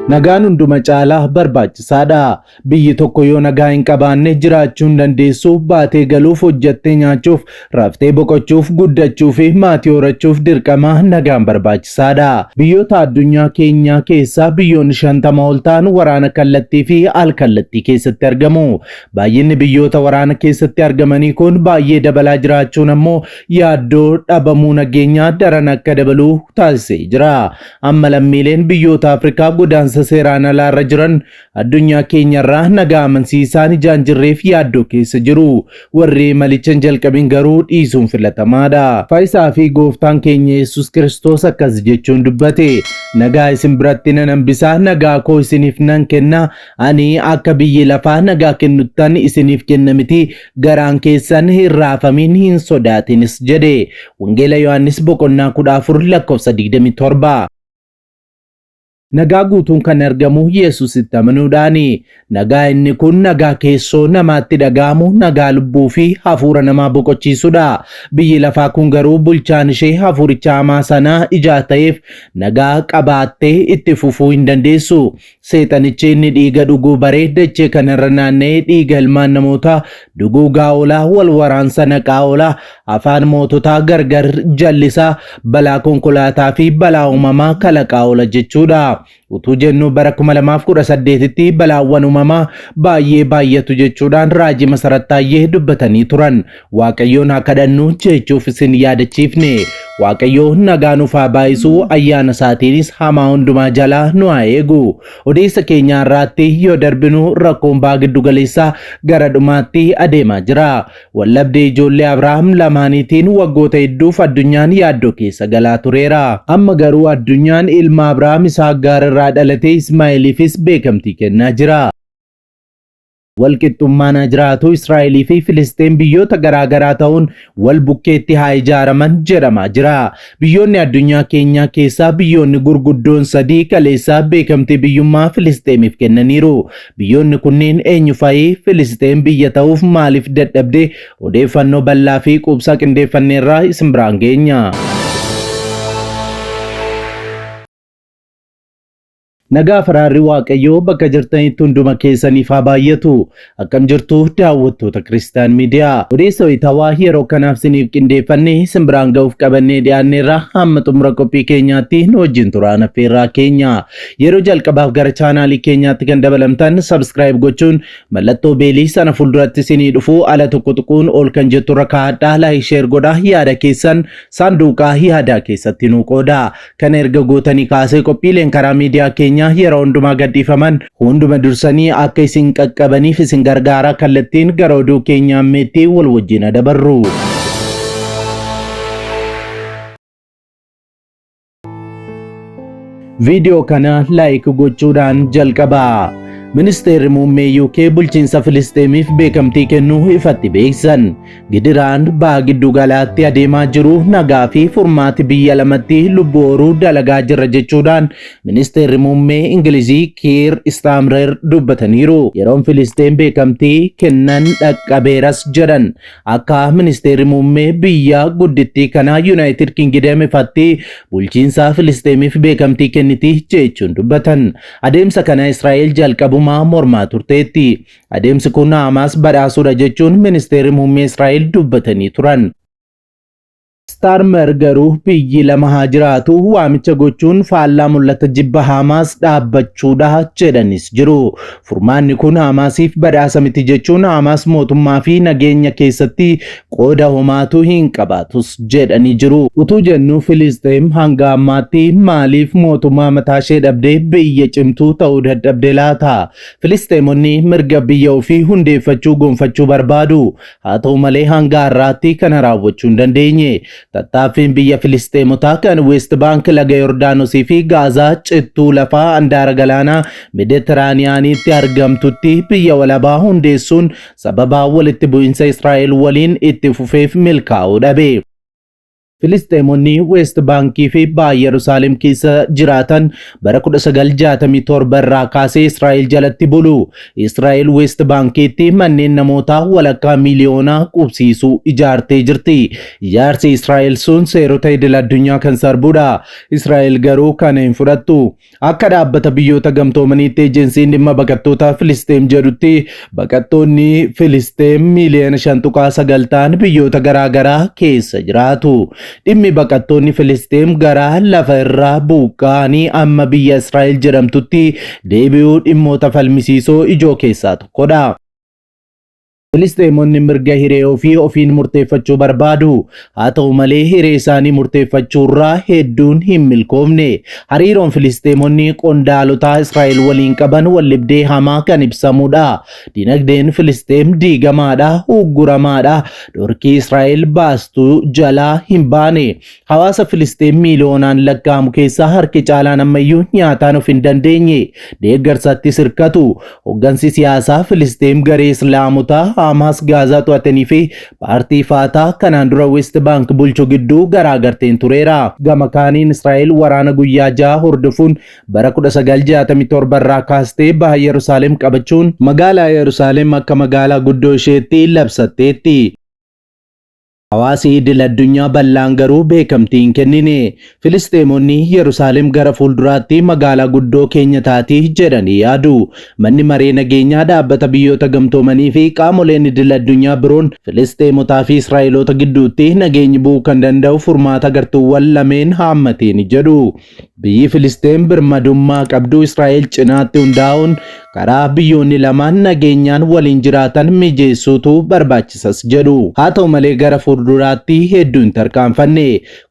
Nagaan hunduma caalaa barbaachisaadha. Biyyi tokko yoo nagaa hin qabaanne jiraachuu hin dandeessu. Baatee galuuf, hojjattee nyaachuuf, raftee boqochuuf, guddachuu fi maatii horachuuf dirqama nagaan barbaachisaadha. Biyyoota addunyaa keenyaa keessaa biyyoonni 50 ol ta'an waraana kallattii fi al kallattii keessatti argamu. Baay'inni biyyoota waraana keessatti argamanii kun baay'ee dabalaa jiraachuun ammoo yaaddoo dhabamuu nageenyaa daran akka dabalu taasisee jira. Amma lammiileen biyyoota Afrikaa godaansa seeraan alaarra jiran addunyaa keenyarraa nagaa amansiisaan ijaan jirreef yaaddoo keessa jiru. Warri imalicha hin jalqabin garuu dhiisuun filatamaadha. Faayisaa fi gooftaan keenya Yesuus Kiristoos akkas jechuun dubbate. Nagaa isin biratti nan hambisa, nagaa koo isiniif nan kenna. Ani akka biyyi lafaa nagaa kennuttan isiniif kenna miti, garaan keessan hin raafamin hin sodaatinis jedhe. Wangeela Yohaannis boqonnaa 14 lakkoofsa 27. Nagaa guutuun kan argamu Yesuusitti amanuudhaani. Nagaa inni kun nagaa keessoo namaatti dhaga'amu, nagaa lubbuu fi hafuura namaa boqochiisudha. Biyyi lafaa kun garuu bulchaan ishee hafuuricha hamaa sanaa ijaa ta'eef nagaa qabaattee itti fufuu hin dandeessu. Seexanichi inni dhiiga dhuguu baree dachee kanarra naanna'ee dhiiga ilmaan namootaa duguugaa oola, wal waraansa naqaa oola, afaan moototaa gargar jallisaa, balaa konkolaataa fi balaa uumamaa kalaqaa oola jechuudha. Utuu jennuu bara 2018tti balaawwan uumamaa baay'ee baay'atu jechuudhaan raajii Masarat Taayyee dubbatanii turan. Waaqayyoon haa kadhannu jechuuf isin yaadachiifne. Waaqayyo nagaa nuuf haa baay'isu, ayyaana isaatiinis hamaa hundumaa jalaa nu haa eegu. Odeessa keenya har'aatti yoo darbinu rakkoon baha giddu galeessaa gara dhumaatti adeemaa jira. Waldhabdee ijoollee Abrahaam lamaaniitiin waggoota hedduuf addunyaan yaaddoo keessa galaa tureera. Amma garuu addunyaan ilma Abrahaam isa Aggaar irraa dhalate Ismaa'eeliifis beekamtii kennaa jira. Walqixxummaan haa jiraatu, Israa'elii fi Filisxeem biyyoota garaa garaa ta'uun wal bukkeetti haa ijaaraman jedhamaa jira. Biyyoonni addunyaa keenyaa keessaa biyyoonni gurguddoon sadii kaleessa beekamtii biyyummaa Filisxeemiif kennaniiru. Biyyoonni kunneen eenyu fa'i? Filisxeem biyya ta'uuf maaliif dadhabde? Odeeffannoo bal'aa fi quubsaa qindeeffanneerraa isin biraan geenya. Nagaa fi araarri Waaqayyoo bakka jirtanitti hunduma keessaniif haa baay'atu. Akkam jirtu daawwattoota Kiristaan Miidiyaa. Odeessa wayitaawaa yeroo kanaaf isiniif qindeeffanne isin biraan ga'uuf qabannee dhiyaanneerra hamma xumura qophii keenyaatti nu wajjin turaan affeerraa keenya. Yeroo jalqabaaf gara chaanaalii keenyaatti kan dabalamtan subscribe gochuun mallattoo beelii sana fuulduratti isinii dhufu ala tokko tuquun ol kan jettu irra kaa'adhaa like share godhaa yaada keessan saanduuqaa yaadaa keessatti nuu qoodaa. Kana erga gootanii kaasee qophiileen karaa miidiyaa keenyaa yeroo hundumaa gadhiifaman hunduma dursanii akka isin qaqqabaniif isin gargaara kallattiin gara oduu keenya ammeetti wal wajjin adabarru. Viidiyoo kana laayik gochuudhaan jalqabaa. Ministeerri muummee UK bulchiinsa Filisxeemiif beekamtii kennuu ifatti beeksisan. Gidiraan baha giddu galaatti adeemaa jiru nagaa fi furmaati biyya lamatti lubbuu horuu dalagaa jirra jechuudhaan ministeerri muummee Ingilizii Kiir Istaamrer dubbataniiru. Yeroon Filisxeem beekamtii kennan dhaqqabeeras jedhan. Akka ministeerri muummee biyya guddittii kanaa Yuunaayitid Kingidem ifatti bulchiinsa Filisxeemiif beekamtii kenniti jechuun dubbatan. Adeemsa kana Israa'el jalqabumaa mormaa turteetti. Adeemsi kun Hamaas badhaasuudha jechuun ministeerri muummee Israa'el dubbatanii turan. Starmer garuu biyyi lama haa jiraatu waamicha gochuun faallaa mul'ata jibba Hamaas dhaabbachuudha jedhanis jiru. Furmaanni kun Hamaasiif badhaasa miti jechuun Hamaas mootummaa fi nageenya keessatti qooda homaatu hin qabaatus jedhanii jiru. Utuu jennuu Filisxeem hanga ammaatti maaliif mootummaa mataashee dhabdee biyya cimtuu ta'uu dadhabde laata? Filisxeemonni mirga biyya ofii hundeeffachuu gonfachuu barbaadu. Haa ta'u malee hanga har'aatti kana raawwachuu hin dandeenye. Tattaaffiin biyya Filisxeemotaa kan Weest Baank laga Yordaanosii fi Gaazaa cittuu lafaa handaara galaanaa Meditiraaniyaaniitti argamtutti biyya walabaa hundeessuun sababa walitti bu'insa Israa'el waliin itti fufeef milkaa'uu dhabe. Filisxeemonni Weest Baankii fi Baha Yerusaalem keessa jiraatan bara 1967 irraa kaasee Israa'el jalatti bulu. Israa'el Weest Baankiitti manneen namootaa walakkaa miiliyoonaa qubsiisuu ijaartee jirti. Ijaarsi Israa'el sun seerota idil addunyaa kan sarbudha. Israa'el garuu kana hin fudhattu. Akka dhaabbata biyyoota gamtoomaniitti ejensiin dhimma baqattoota Filisxeem jedhutti baqattoonni Filisxeem miiliyoona 5.9 ta'an biyyoota garaagaraa keessa jiraatu. Dhimmi baqattoonni Filisxeem gara lafa irraa buqqa'anii amma biyya Israa'el jedhamtutti deebi'uu dhimmoota falmisiisoo ijoo keessaa tokkodha. Filisxeemonni mirga hiree ofii ofiin murteeffachuu barbaadu. Haa ta'u malee hiree isaanii murteeffachuurraa hedduun hin milkoofne. Hariiroon Filisxeemonni qondaalota Israa'el waliin qaban waldhibdee hamaa kan ibsamudha. Dinagdeen Filisxeem diigamaadha, ugguramaadha. Dhorkii Israa'el baastu jalaa hin baane. Hawaasa Filisxeem miiliyoonaan lakkaa'amu keessaa harki caalaan ammayyuu nyaataan of hin dandeenye. Deeggarsattis hirkatu. Hoggansi siyaasaa Filisxeem garee Islaamotaa Haamaas Gaazaa to'atanii fi paartii Faataa kanaan dura West Bank bulchu gidduu garaagarteen tureera. Gama kaaniin Israa'el waraana guyyaa ja'a hordofuun bara 1967 irraa kaastee baha Yerusaalem qabachuun magaalaa Yerusaalem akka magaalaa guddoo isheetti labsatteetti. Hawaasi idil addunyaa bal'aan garuu beekamtii hin kennine. Filisxeemonni Yerusaalem gara fuulduraatti magaalaa guddoo keenya taati jedhanii yaadu. Manni maree nageenyaa dhaabbata biyyoota gamtoomanii fi qaamoleen idil addunyaa biroon Filisxeemotaa fi Israa'eloota gidduutti nageenyi bu'uu kan danda'u furmaata gartuuwwan lameen haammateen jedhu. Biyyi Filisxeem birmadummaa qabdu Israa'el cinaatti hundaa'uun karaa biyyoonni lamaan nageenyaan waliin jiraatan mijeessuutu barbaachisas jedhu. Haa ta'u malee gara fuulduraatti hedduu hin tarkaanfanne.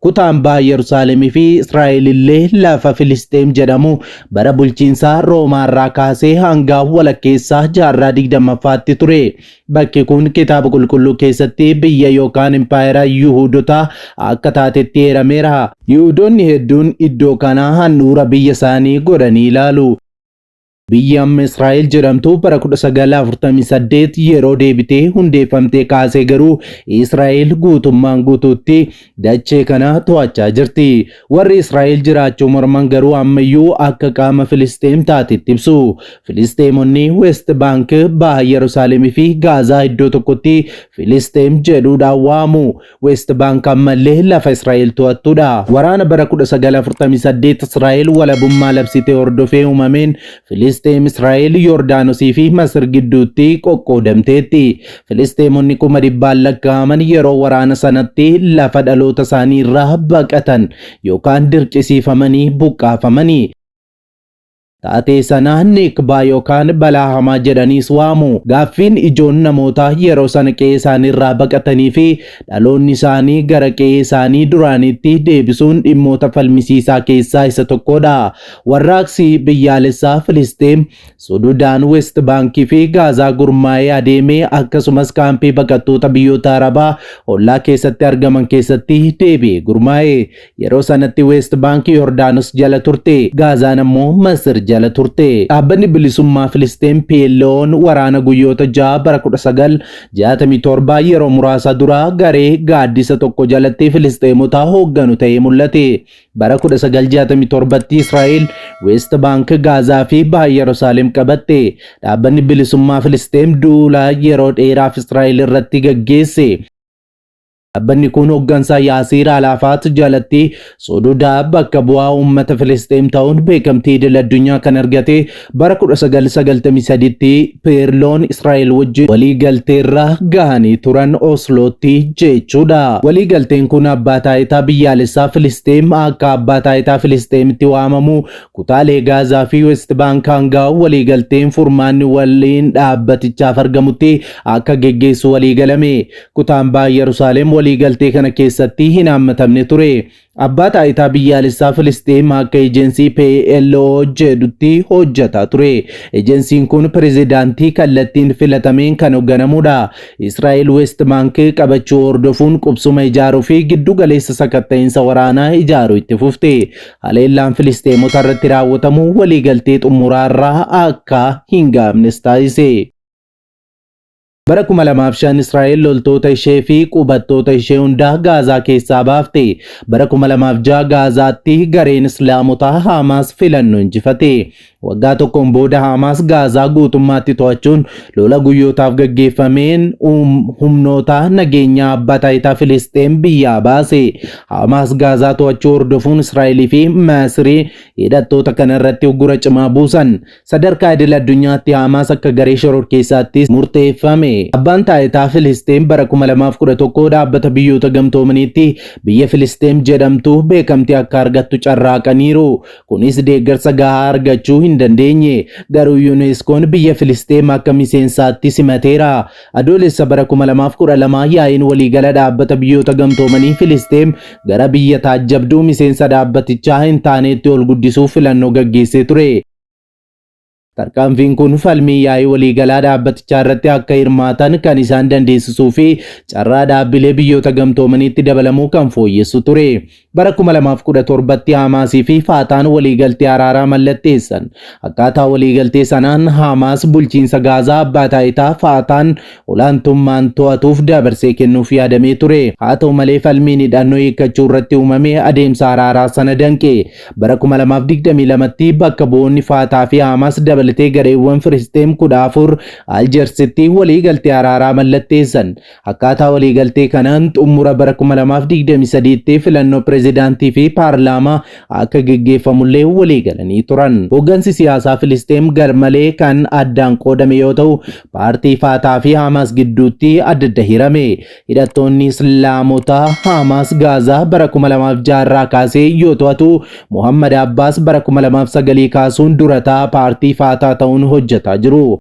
Kutaan baha Yerusaalemii fi Israa'el illee lafa Filisxeem jedhamu bara bulchiinsaa Roomaarraa kaasee hanga walakkeessaa jaarraa 20ffaatti ture. Bakki kun kitaaba qulqulluu keessatti biyya yookaan impaayera Yihuudotaa akka taatetti eerameera. Yihuudoonni hedduun iddoo kana handhuura biyya isaanii godhanii ilaalu. Biyyi amma Israa'el jedhamtu bara 1948 yeroo deebitee hundeeffamtee kaasee garuu Israa'el guutummaan guutuutti dachee kana to'achaa jirti. Warri Israa'el jiraachuu morman garuu ammayyuu akka qaama Filisxeem taatetti ibsu. Filisxeemonni West Bank, Baha Yerusaalemii fi Gaazaa iddoo tokkotti Filisxeem jedhuudhaan waamu. West Bank ammallee lafa Israa'el to'attudha. Waraana bara 1948 Israa'el walabummaa labsitee hordofee uumameen Filisxeem Israa'el, Yordaanosii fi Masir gidduutti qoqqoodamteetti. Filisxeemonni kuma dhibbaan lakkaa'aman yeroo waraana sanatti lafa dhaloota isaanii irraa baqatan yookaan dirqisiifamanii buqqaafamanii. Taatee sana Nikbaa yookaan balaa hamaa jedhaniis waamu. Gaaffiin ijoon namoota yeroo sana qe'ee isaanii irraa baqatanii fi dhaloonni isaanii gara qe'ee isaanii duraaniitti deebisuun dhimmoota falmisiisaa keessaa isa tokkodha. Warraaqsi biyyaalessaa Filisxeem Sududaan West Baankii fi Gaazaa gurmaa'ee adeemee akkasumas kaampii baqattoota biyyoota Arabaa ollaa keessatti argaman keessatti deebi'ee gurmaa'e. Yeroo sanatti West Bank Yordaanos jala turte, Gaazaan ammoo Masir jala turte. Dhaabbanni bilisummaa Filisxeem PLO'n waraana guyyoota ja'a bara 1967 yeroo muraasa dura garee gaaddisa tokko jalatti Filisxeemota hoogganu ta'ee mul'ate. Bara 1967tti Israa'el West Bank, Gaazaa fi Baha Yerusaalem qabatte. Dhaabbanni bilisummaa Filisxeem duula yeroo dheeraaf Israa'el irratti gaggeesse. Dhaabbanni kun hooggansa Yaasiir Alaafaat jalatti sododaa bakka bu'aa uummata Filisxeem ta'uun beekamtii idil addunyaa kan argate bara 1993tti Peerloon Israa'el wajjin waliigalteerra gahanii turan Oslootti jechuudha. Waliigalteen kun abbaa taayitaa biyyaalessaa Filisxeem akka abbaa taayitaa Filisxeemitti waamamu kutaalee Gaazaa fi West Baank hanga waliigalteen furmaanni waliin dhaabbatichaaf argamutti akka geggeessu waliigalame. Kutaan baha Yerusaalem waliigaltee kana keessatti hin haammatamne ture. Abbaa taayitaa biyyaalessaa Filisxeem akka ejensii PLO jedhutti hojjetaa ture. Ejensiin kun pirezidaantii kallattiin filatameen kan hoogganamudha. Israa'el West Bank qabachuu hordofuun qubsuma ijaaruu fi giddu galeessa sakatta'iinsa waraanaa ijaaruu itti fufte. Haleellaan Filisxeemota irratti raawwatamu waliigaltee xumuraarraa akka hin gaafnes taasise. Bara 2005 Israa'el loltoota ishee fi qubattoota ishee hundaa Gaazaa keessaa baafte. Bara 2006 Gaazaatti gareen Islaamotaa Haamaas filannoo injifate. Waggaa tokkoon booda Haamaas Gaazaa guutummaatti to'achuun lola guyyootaaf gaggeeffameen humnoota nageenyaa abbaa taayitaa Filisxeem biyyaa baase. Haamaas Gaazaa to'achuu hordofuun Israa'elii fi Masrii hidhattoota kana irratti uggura cimaa buusan. Sadarkaa idil addunyaatti Haamaas akka garee shororkeessaatti murteeffame. Abbaan taayitaa Filisxeem bara 2011 dhaabbata biyyoota gamtoomaniitti biyya Filisxeem jedhamtu beekamtii akka argattu carraaqaniiru. Kunis deeggarsa gahaa argachuu hin dandeenye. Garuu UNESCO'n biyya Filisxeem akka miseensaatti simateera. Adoolessa bara 2012 yaa'iin waliigala dhaabbata biyyoota gamtoomanii Filisxeem gara biyya taajjabduu miseensa dhaabbatichaa hin taaneetti ol guddisuuf filannoo gaggeessee ture. Tarkaanfiin kun falmii yaa'ii waliigalaa dhaabbatichaa irratti akka hirmaatan kan isaan dandeessisuu fi carraa dhaabbilee biyyoota gamtoomaniitti dabalamuu kan fooyyessu ture. Bara 2017tti Haamaasii fi Faataan waliigaltee araaraa mallatteessan. Akkaataa waliigaltee sanaan Haamaas bulchiinsa Gaazaa abbaa taayitaa Faataan olaantummaan to'atuuf dabarsee kennuuf yaadamee ture. Haa ta'u malee falmiin hidhannoo hiikkachuu irratti uumame adeemsa araaraa sana danqe. Bara 2022tti bakka bu'oonni Faataa fi Haamaas dabalatee gareewwan Filisxeem 14 Aljeersitti waliigaltee araaraa mallatteessan. Akkaataa waliigaltee kanaan xumura bara 2023tti filannoo pireezidaantii fi paarlaamaa akka geggeeffamullee waliigalanii turan. Hooggansi siyaasaa Filisxeem garmalee kan addaan qoodame yoo ta'u, paartii Faataa fi Haamaas gidduutti adda adda hirame. Hidhattoonni Islaamotaa Haamaas Gaazaa bara 2006 irraa kaasee yoo to'atu, Muhammad Abbaas bara 2009 kaasuun durataa paartii Faataa ta'uun hojjetaa jiru.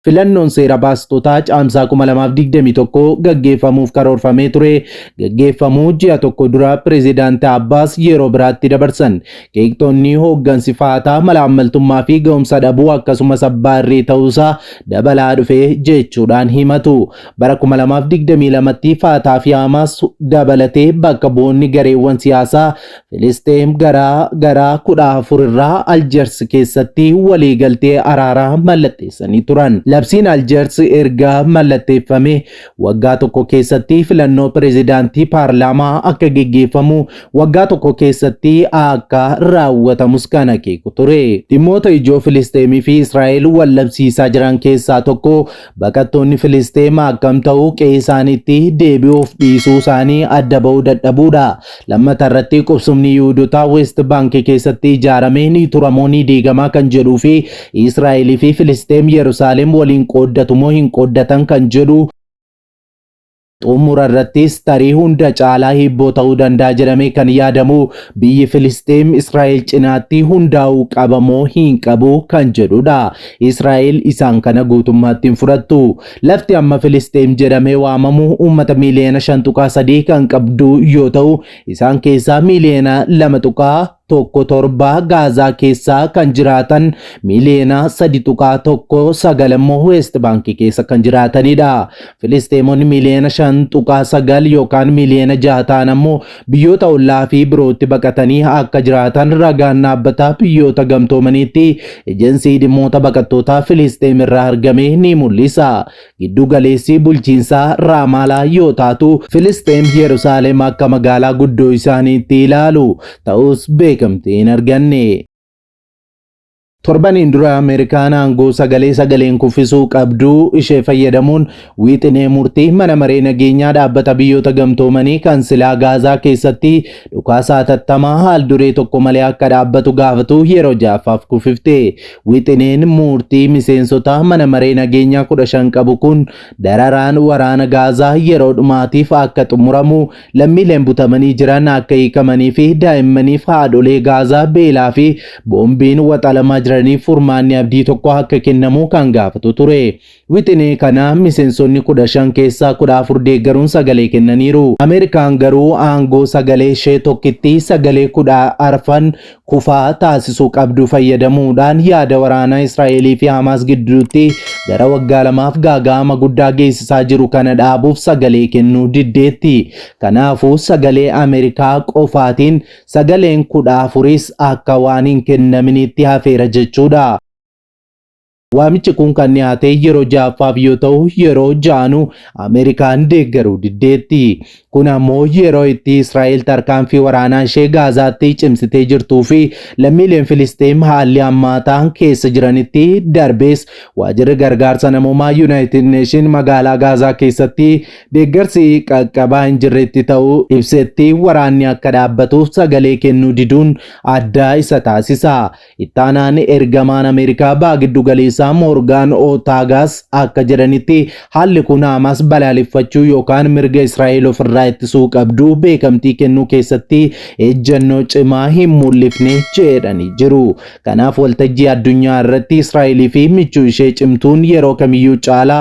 Filannoon seera baastotaa caamsaa 2021 gaggeeffamuuf karoorfamee ture. Gaggeeffamuu ji'a tokko dura pireezidaanti Abbaas yeroo biraatti dabarsan. Qeeqxoonni hooggansi Faataa malaammaltummaa fi ga'umsa dhabuu akkasumas abbaa irree ta'uusaa dabalaa dhufe jechuudhaan himatu. Bara 2022tti Faataa fi Haamaas dabalatee bakka bu'oonni gareewwan siyaasaa Filisxeem garaa garaa 14 irraa Aljeers keessatti waliigaltee araaraa mallatteessanii turan. Labsiin Aljeers erga mallatteeffame waggaa tokko keessatti filannoo pireezidaantii paarlaamaa akka geggeeffamu waggaa tokko keessatti akka raawwatamus kan akeeku ture. Dhimmoota ijoo Filisxeemii fi Israa'el wal dhabsiisaa jiran keessaa tokko baqattoonni Filisxeem akkam ta'u qe'ee isaaniitti deebi'uuf dhiisuu isaanii adda ba'uu dadhabuudha. Lammata irratti qubsumni Yihuudotaa West Bank keessatti ijaarame ni turamoo ni diigamaa kan jedhuu fi Israa'elii fi Filisxeem Yerusaalem waliin qooddatu moo hin qooddatan kan jedhu. Xumura irrattis tarii hunda caalaa hibboo ta'uu danda'a jedhamee kan yaadamu biyyi Filisxeem Israa'el cinaatti hundaa'uu qaba moo hin qabu kan jedhudha. Israa'el isaan kana guutummaatti hin fudhattu. Lafti amma Filisxeem jedhamee waamamu uummata miiliyoona 5.3 kan qabdu yoo ta'u, isaan keessaa miiliyoona 2.17 Gaazaa keessaa kan jiraatan, miiliyoona 3.19 immoo West Bank keessa kan jiraatanidha. Filisxeemonni miiliyoona 5.9 yookaan miiliyoona 6 ta'an ammoo biyyoota ollaa fi birootti baqatanii akka jiraatan ragaan dhaabbata biyyoota gamtoomaniitti ejensii dhimmoota baqattootaa Filisxeem irraa argame ni mul'isa. Giddu galeessi bulchiinsaa Raamaalaa yoo taatu, Filisxeem Yerusaalem akka magaalaa guddoo isaaniitti ilaalu. Ta'us beekamtii hin arganne. Torbaniin dura Ameerikaan aangoo sagalee sagaleen kuffisuu qabdu ishee fayyadamuun wiixinee murtii mana maree nageenyaa dhaabbata biyyoota gamtoomanii kan silaa Gaazaa keessatti dhukaasa hatattamaa haal duree tokko malee akka dhaabbatu gaafatu yeroo ja'affaaf kuffifte. Wixineen murtii miseensota mana maree nageenyaa 15 qabu kun dararaan waraana Gaazaa yeroo dhumaatiif akka xumuramu, lammiileen butamanii jiran akka hiikamanii fi daa'immaniif haadholee Gaazaa beelaa fi boombiin waxalamaa jiraniif furmaanni abdii tokko akka kennamu kan gaafatu ture. Wixinee kana miseensonni 15 keessaa 14 deeggaruun sagalee kennaniiru. Ameerikaan garuu aangoo sagalee ishee tokkittii sagalee 14 kufaa taasisuu qabdu fayyadamuudhaan yaada waraanaa Israa'elii fi Hamaas gidduutti gara waggaa lamaaf gaaga'ama guddaa geessisaa jiru kana dhaabuuf sagalee kennuu diddeetti. Kanaafuu sagalee Ameerikaa qofaatiin sagaleen 14s akka waan hin kennaminitti hafeera jechuudha. Waamichi kun kan dhiyaate yeroo ja'affaaf yoo ta'u, yeroo ja'anuu Ameerikaan deeggaruu diddeetti. Kun ammoo yeroo itti Israa'el tarkaanfii waraanaa ishee Gaazaatti cimsitee jirtuu fi lammiileen Filisxeem haalli hammaataan keessa jiranitti darbees waajjirri gargaarsa namoomaa Yuunaayitid Neeshin magaalaa Gaazaa keessatti deeggarsi qaqqabaa hin jirretti ta'uu ibsetti waraanni akka dhaabbatuuf sagalee kennuu diduun adda isa taasisa. Ittaanaan ergamaan Ameerikaa baha giddu galeessaa Moorgaan Otaagaas akka jedhanitti haalli kun Hamaas balaaleffachuu yookaan mirga Israa'el ofirraa ittisuu qabdu beekamtii kennuu keessatti ejjennoo cimaa hin mul'ifne jedhanii jiru. Kanaaf waltajjii addunyaa irratti Israa'elii fi michuu ishee cimtuun yeroo kamiyyuu caalaa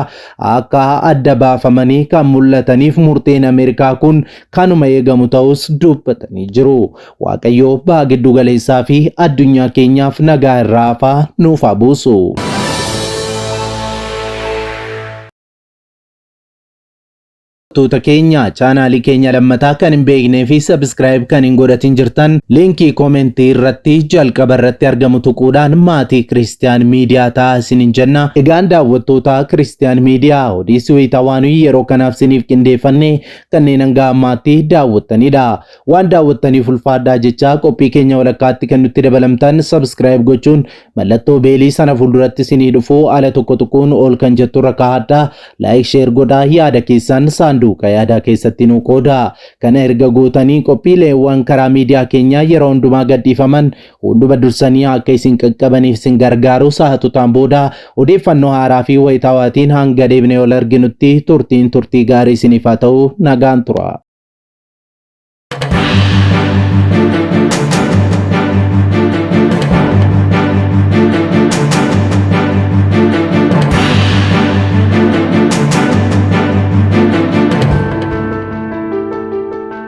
akka adda baafamanii kan mul'ataniif murteen Ameerikaa kun kanuma eegamu ta'us dubbatanii jiru. Waaqayyo baha giddu galeessaa fi addunyaa keenyaaf nagaa irraa hafaa nuuf haa buusu. Daawwattoota keenya chaanaalii keenya lammataa kan hin beeknee fi subscribe kan hin godhatin jirtan liinkii koomentii irratti jalqaba irratti argamu tuquudhaan maatii Kiristiyaan Miidiyaa ta'aa isiniin jenna. Egaan daawwattoota Kiristiyaan Miidiyaa odeessi wayitaawaa yeroo kanaaf isiniif qindeeffanne kanneen hanga ammaatti daawwattanidha. Waan daawwattaniif ulfaadhaa jecha qophii keenya walakkaatti kan nutti dabalamtan subscribe gochuun mallattoo beelii sana fuulduratti isinii dhufu ala tokko tuquun ol kan jettu irra kaa'adhaa. Like share godhaa yaada keessan saanduqa yaadaa keessatti nu qoodaa. Kana erga gootanii qophiileewwan karaa miidiyaa keenyaa yeroo hundumaa gadhiifaman hunduma dursanii akka isin qaqqabaniif isin gargaaru sa'aatotaan booda odeeffannoo haaraa fi wayitaawaatiin hanga deebinee ol arginutti turtiin turtii gaarii isiniif haa ta'u nagaan tura.